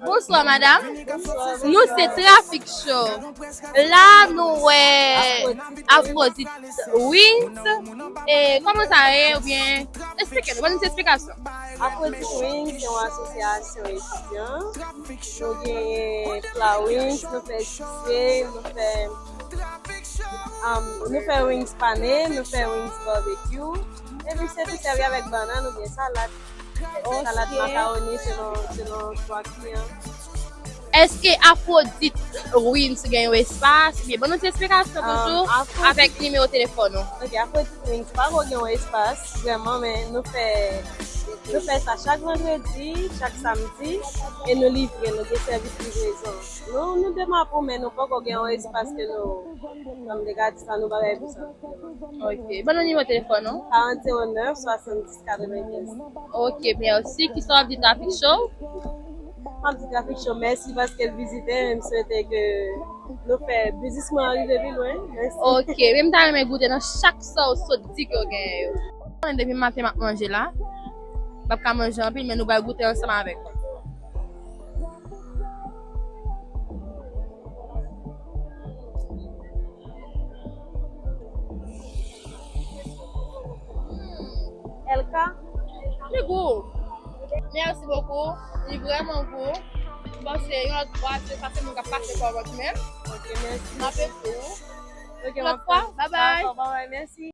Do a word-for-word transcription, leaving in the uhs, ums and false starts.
Bonswa, madanm. Nou se Traffic Show. La, nou wè Afrodit Wings. E kòman sa ye? Oubyen, eksplike nou, ban nou ti esplikasyon. Afrodit Wings se yon asosyasyon etidyan. Nou genyen Fla Wings, nou fè cheesecake, nou fè, um, nou fè wings pane, nou fè wings barbecue. Epi se tou sèvi avèk bannann oubyen salad. Salad makawoni selon, selon chwa kliyan. Èske Afrodit Wings gen yon espas? Oubyen ban nou ti esplikasyon toujou avèk nimewo telefòn ou. Ok, Afrodit Wings pa ko gen yon espas vrèman, men nou fè, nou fè sa chak vandredi, chak samdi, e nou livre, nou gen sèvis livrezon. Nou, nou de Mapou, men nou poko gen yon espas ke nou, kòm de gadi sa, nou bagay pou sa. Ok. Ban nou nimewo telefòn ou. Karant zewo nèf, swasanndis, katrevenkenz. Ok, mèsi. Kisa w ap di Traffic Show? M ap di Traffic Show mèsi paske l vizite, men m swete ke nou fè biznis mwen an rive pi lwen. Mèsi. Ok, men m ta renmen goute nan chak sa w sot di ke w genyen yo. Konnen depi maten m ap manje la. M p ap ka manje anpil, men nou pral goute ansanm avèk mwen. Elka. Li gou. Mèsi bokou. Li vrèman gou. M panse yon lòt fwa, se sa se moun k ap pase kòmant menm. Ok, mèsi. M ap ekri w. Ok, yon lòt fwa, bye bye. Dakò, bye bye, mèsi.